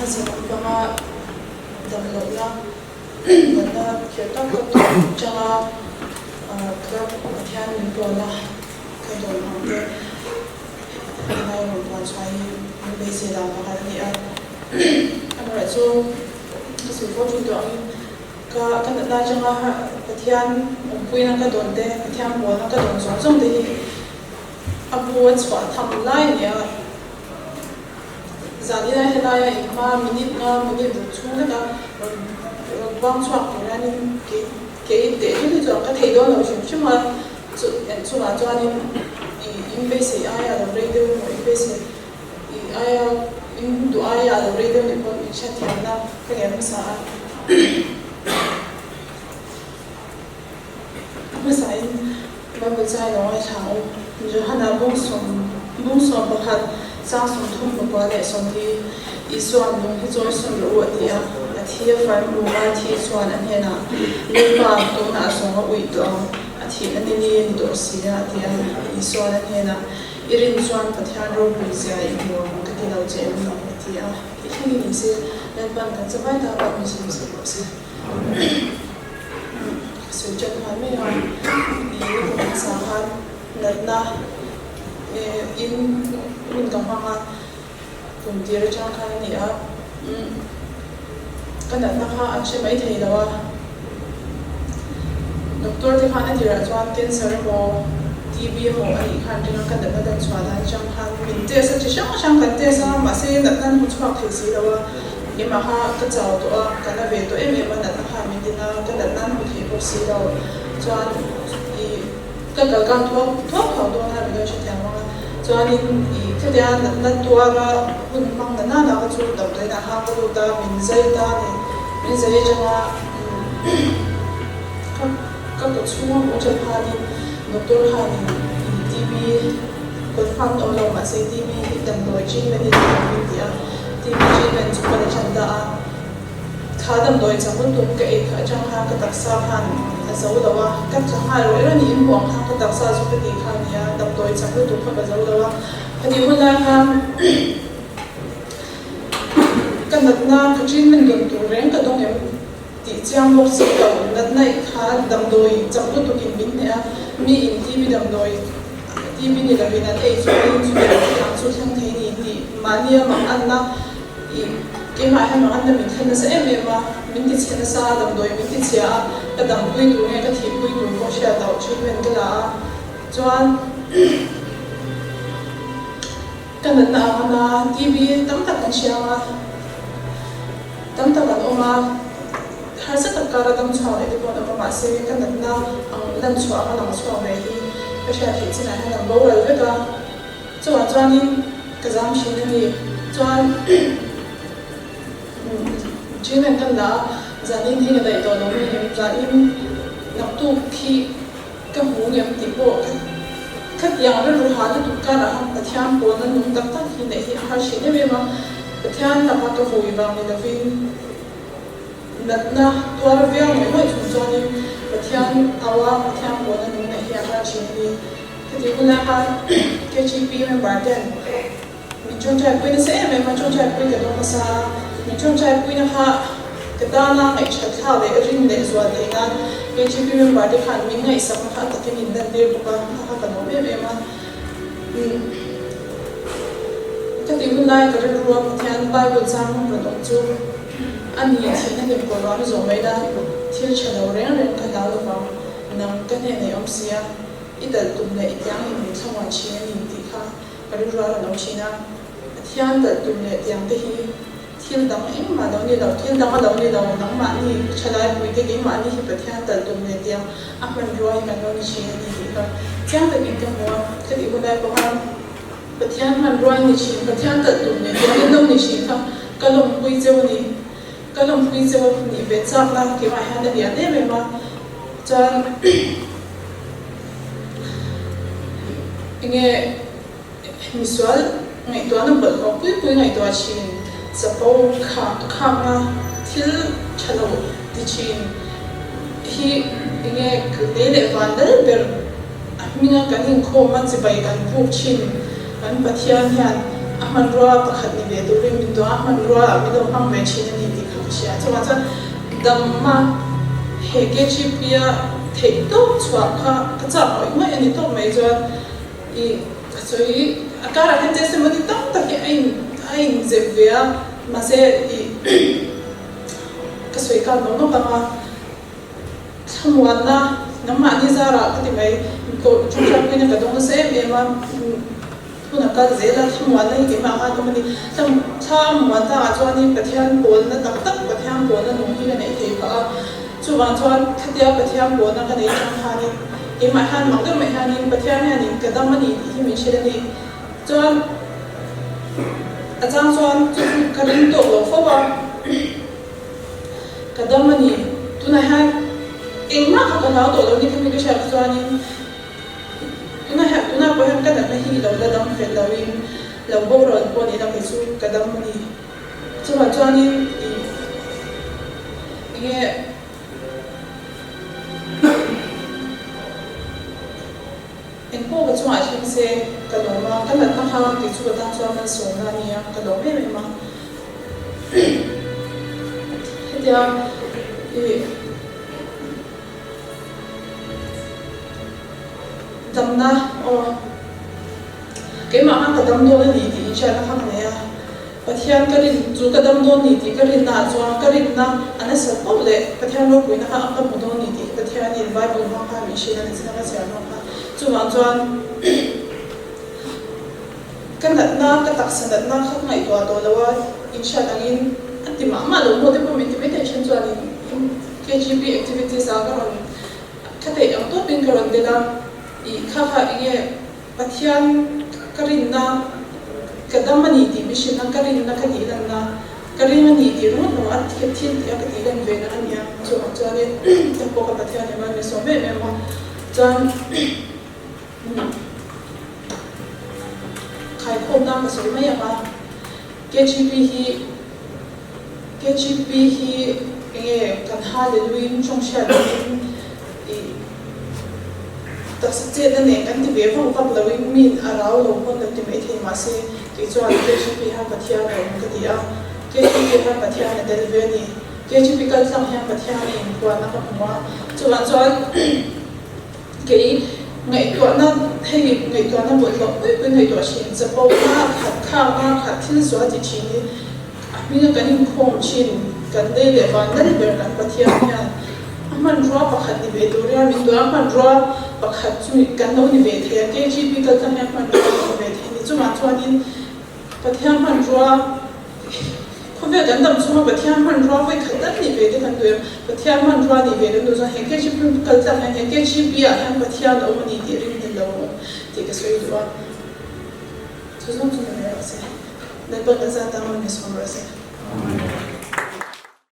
Hmasa lampanga damlohna natna khirh tak tak tawh atanga ka Pathian min pawlna ka dawn ang te helai rawn puan chhuah hi min beisei dan pakhat a ni a. Amaherawhchu ka sawi fo thin tawh angin ka ka natna atanga Pathian awmpuina ka dawn te, Pathian pawlna ka dawn zawng zawng te hi a bu a chhuah tham lai a ni a. Zanina helaia inhma minute nga minute ruk chhung leka rawn rawn puang chhuak tur hianin kei kei teh thil hi chuan ka thei dawn lo hrim hrim a, chu chungah chuanin ih in beisei aia a lo rei deuh emaw in beisei ih aia in duh aia a lo rei deuh nih pawh in hriatthiamna ka ngen hmasa a. A hmasain Bible chai lo ngaithla ang u. Johana bawngsawm bawngsawm pakhat chang 30 pakua leh 40 Isua'n lung hi chawi sawn rawh u a ti a, a thi a far hnu a thi chuan a hnenah, Lalpa, tunah zawng a uih tawh ang, a thihna ni ni a ni tawh si a, a ti a. Isua'n a hnenah, I rin chuan Pathian ropui zia i hmu ang ka ti lo che em lo, a ti a. I thlengin in se, Lalpa'n kan chavai ta pawh min sawi sak rawh se. Sawi ṭan nghal mai a, i kum hmasa khan natna in hun ka hmang a, kum tir atang khan a ni a, ka natna kha an hre mai thei lo a, doctor te khan a tirah chuan cancer emaw TB emaw a nih khan ring a, ka natna dan chhuah dan atang khan min test a, chi hrang hrang kan test a, mahse natna an hmu chhuak thei si lo a. Keimah kha ka chau tawh a, ka na ve tawh em em a, natna khan min din a, ka natna an hmu thei bawk si lo. Chuan ih ka kal kang thuak thuak thuak dawn a, min lo hrethiam ang a. Chuanin ih khatia natna tuara hun hmang na nana kha chu damdawiinah khan ka lut a, min zai ta a ni. Min zai atanga ka ka kaw chhunga haw ṭan khanin doctor khanin ih TB confirm awm lo mahse TB hi damdawi treatment hi tih min ti a. TB treatment chu ka la ṭan ta a, kha damdawi chak lutuk ka ei kha aṭang khan ka taksa khan a zo lo a, ka tla nghal rawih rawih niin hmuh ang khan ka taksa chu ka tih kha a ni a, damdawi chak lutuk kha ka zo lo a, khatih hun lai khan ka natna ka treatment dawn tur reng ka dawng em tih chiang bawk si lo, natna i kha damdawi chak lutukin min hneh a, mi in TB damdawi TB ni lovin an ei chuanin chutiang thil ang chu thleng thei ni tih mahnia mang anna ih keimah hian mang anna min thlen nasa em em a, min ti chhe nasa a, damdawi min ti chhia a, ka dampui tur nge ka thihpui tur pawh hriat loh treatment ka la a, chuan ka natna ang ana TB tam tak kan hria ang a, tam tak an awm a, harsa tak kara dam chhuak leh te pawh an awm a, mahse ka natna ang lan chhuah anga lang chhuak ve hi ka hriat theih chinah hian an boral vek a, chuvang chuanin ka zam thin a ni. Chuan treatment kan la a, zanin hi ka daih tawh lo mai em, zanin naktuk hi Ka hmu ngem tih pawh ka khatiang rilru ha lutuk karah khan Pathian pawlna nung tak tak hi neih hi a har thin em em a, Pathian laka ka vui vang ni lovin natna tuar viau ngawih ngawih chung chuanin Pathian au a Pathian pawlna nung neih hi a har thin a ni. Khati hunah khan KGP member ten Min tawngtai pui nasa em em a, tawngtai pui ka dawng nasa a, min tawngtai puina kha ka tana ngaihṭhat thlak leh rin leh zual theih nan KGP member te khan min ngaihsakna kha a takin min lantir bawk a, kha kha ka lawm em em a. Umm ka tih hun lai ka rilru a Pathian Bible chang rawn awm chu a ni thihna hlim kawr ruang zawh mai la, thil ṭha lo reng reng ka hlau lovang, nang ka hnenah i awm si a, i dal tum leh i tiangin min thlamuan ṭhin a ni tih kha Ka rilru a rawn awm thin a, Pathian talh tum leh tiang te hi thil dang engmah lo ni lo, thil dang a lo ni lo, nangmahni thalaipui te keimahni hi Pathian talh tum leh tiang a hmanrua hi kan lo ni thin a ni tih kha chiang takin ka hmu a, ka tih hun lai pawh khan Pathian hmanrua hi ni thin, Pathian talh tum leh tiang in lo ni thin kha ka lawmpui cheu a ni, ka lawmpui cheu a nih ve chakna keimah hian a lian em em a, chuan. Enge misual ngaihtuahna bawlhhlawh pui pui ngaihtuah thin, chapo khakna thil tha lo ti thin hi enge lei leh van lal ber a hminga kan inkhawm a chibai kan buk thin kan Pathian hian a hmanrua pakhat ni ve turin min duh. duh a, hmanrua ah min lo hmang ve thin a ni tih kha ka hria. Chuvang chuan damma he KGP a theih tawp chhuah kha ka chak ngawih ngawih a ni tawp mai chuan ih ka sawi a karah hian testimony tam tak hi a in a inzep ve a, mahse ih ka sawi kal nawk nawk ang a. Thlamuanna nangmahni zarah ka ti mai, koh ṭawngṭaipuina ka dawng nasa em em a, hun a kal zel a, thlamuanna hi keimah khan awm a ni. Thla a muan takah chuanin Pathian pawlna tak tak, Pathian pawlna nung hi ka neih thei phah a, chuvang chuan khatia Pathian pawlna ka neih chang khanin keimah hian mak deuh mai hianin Pathian hianin ka dam a ni tih hi min hrilh a ni. Chuan a chang chuan chu chu ka ring tawk lo fo a. Ka dam a ni. Tunah hian engmah kha ka hlau tawh lo ni khami ka hriat chuanin tunah hian tunah pawh hian ka natna hi lo la dam fel loin lo boral pawh ni la kei chu ka dam a ni. Chuvang chuanin ih enge Engpawh ka chungah thleng se ka lawm a, ka natna kha kei chu ka tan chuan malsawmna a nia, ka lawm em em a. Hetia ih damna aw keimah khan ka dam dawn a ni tih inhriatna kha ka nei a. Pathian ka rin chu ka dam dawn ni tih ka rinnaah chuan ka rinna a nasat poh leh Pathian ropuina kha ka hmu dawn ni tih hi Pathianin Bible hmang khan min hrilh a ni chin a ka chhiar hmang kha. Chuvang chuan ka natna, ka taksa natna kha ka ngaihtuah tawh lo a, inhriat angin a ti mah mah lo maw te pawh min ti mai thei then chuanin KGB activities ah ka rawn ka theih ang tawpin ka rawn tel a, ih kha kha enge Pathian ka rinna ka dam a ni tih mihrinna ka rinna ka tih lanna ka ring a ni tih ringawt lo a thil tih a ka tih lan ve na a nia. Chuvang chuanin ka pawh ka Pathian em a ni sawm em em a chuan khaikhawmna ka sawi mai ang a KGP hi KGP hi enge kan Hallelujah in tawng hriat loin ih Taksa chetna nen kan ti ve vak vak loin min a rau lo pawn lo ti mai thei mahse kei chuan KGP hian Pathian a awm ka ti a, KGP hian Pathian a tel ve a ni. KGP kal tlang hian Pathian a inpuanna ka hmu a, chuvang chuan kei ngaihtuahna hei ngaihtuahna bawlhhlawh pui pui ngaihtuah thin chapona khat khakna khat thil zual ti thin hi A hminga kan inkhawm thin, kan lei leh van lal ber kan Pathian hian a hmanrua pakhat ni ve tur hian min duh a, a hmanrua pakhat chu kan lo ni ve thei a, KGP kal tlang hian hmanrua kan ni ve thei a ni. Chuvang chuanin Pathian hmanrua, khawvel kan dam chhunga Pathian hmanrua vawi khat tal ni ve te kan duh em? Pathian hmanrua ni ve kan duh chuan he KGP kal tlang hian he KGP ah hian Pathian a awm a ni tih ringhlel lo a awm tih ka sawi duh a. Chu zawng chu ni mai rawh se. Lalpa kan zat ang a, mi sawm rawh se.